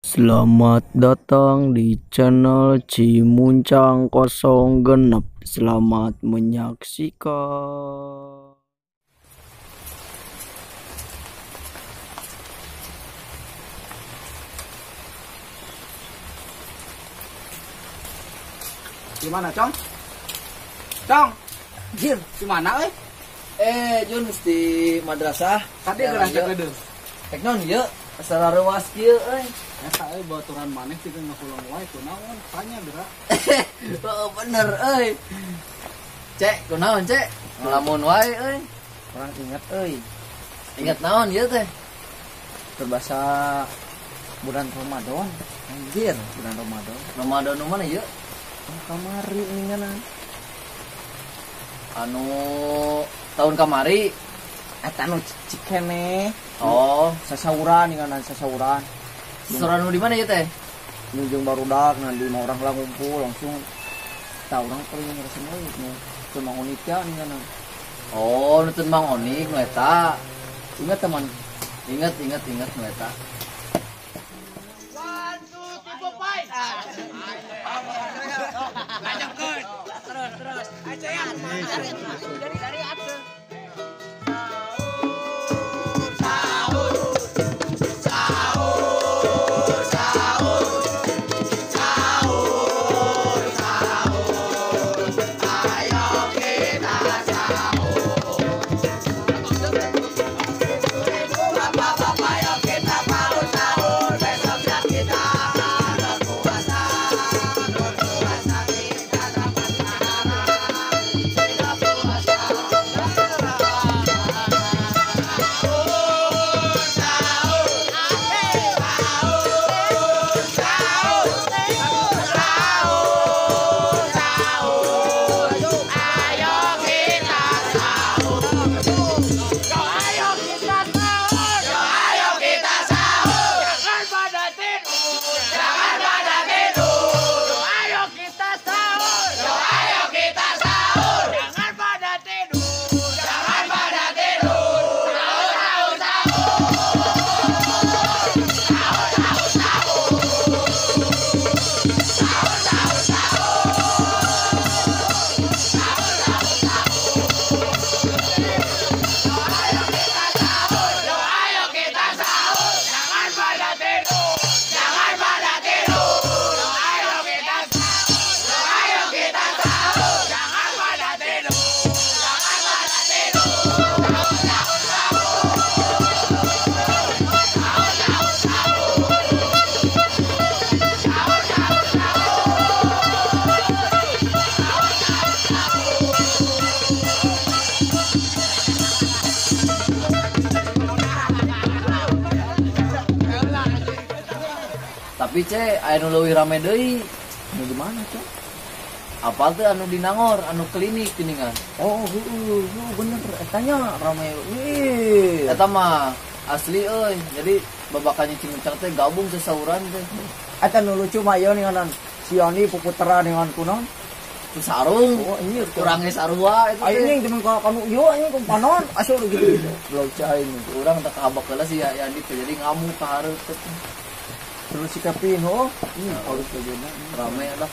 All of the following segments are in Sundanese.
Selamat datang di channel Cimuncang 06. Selamat menyaksikan. Gimana, Cong? Cong, jir, gimana, eh? Jun di madrasah. Tadi geura cek Rek naon ieu? Asal ruas kieu euy. Eta euy baturan maneh teh ngakulong wae kunaon tanya geura. Heeh bener euy. Cek kunaon cek? Ngelamun wae euy. Urang inget euy. Inget naon ieu teh? Berbahasa bulan Ramadan. Anjir, bulan Ramadan. Ramadan nu mana ieu? Kamari ninganan. Anu tahun kamari eta nu cikene. Oh, sasauran ninganan sasauran. Sasauran nu di mana ieu teh? Nu jeung barudak nah di urang lah ngumpul langsung tah urang paling ngerasa euy nu teu Mang Onik ya ninganan. Oh, nu teu Mang Onik nu eta. Ingat teman. Ingat ingat ingat nu eta. 1 2 3 4 5. Lanjutkeun. Terus terus. Aja dari atuh. Tapi cek, aya nu leuwih rame deui. Nu di mana, Cek? Apal teh anu di Nangor, anu klinik geuningan. Oh, heueuh, bener eta nya rame. Wih. Eta mah asli euy. Jadi babakannya Cimuncang teh gabung sasauran teh. Eta nu lucu mah ieu ninganan si Ani puputeran dengan kunaon? Ku sarung. Oh, anjir, kurangnya sarua eta teh. Aing temen ka kanu ieu anjing kumpanon asup gitu. Blog cai urang teh kahabak heula si Andi teh jadi ngamuk ka hareup teh. Terus si Kevin, oh, harus bagaimana? Rame lah.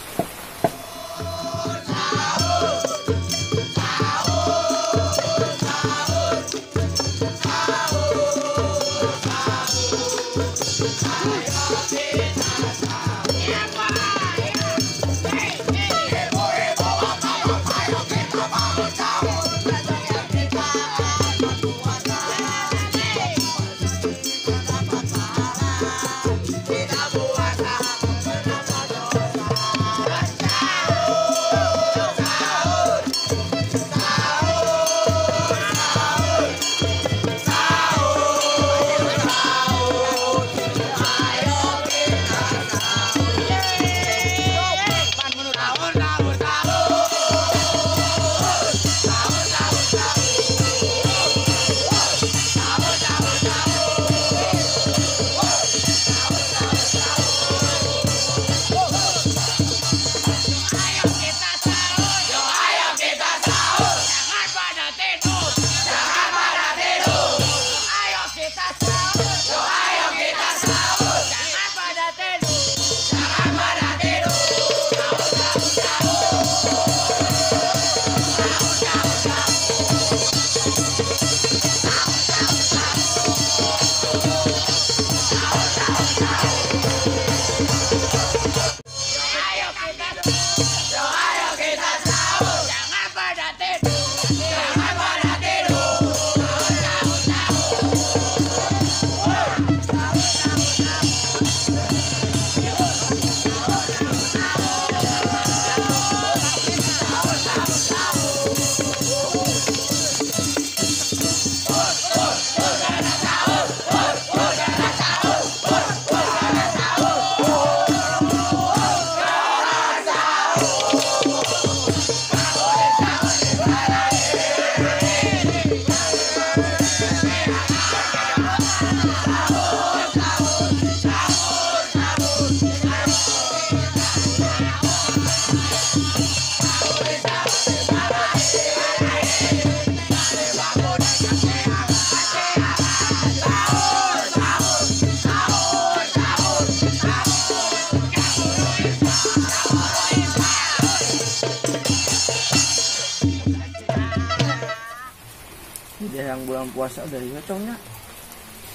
Jadi yang bulan puasa dari congnya.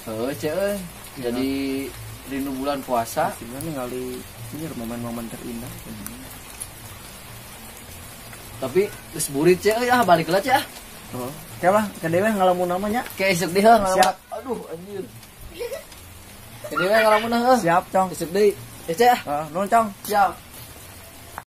Heuh, cek euy. Jadi rindu bulan puasa. Sebenarnya ningali ini momen-momen terindah. Tapi geus burit cek euy ah balik lah cek ah. Oh, oke lah, ke dewe ngalamun namanya. Kayak isuk deui heuh ngalamun. Siap. Aduh anjir. Ke dewe ngalamun heuh. Siap, Cong. Isuk deui. Eh cek ah. Heeh, nuhun, Cong. Siap.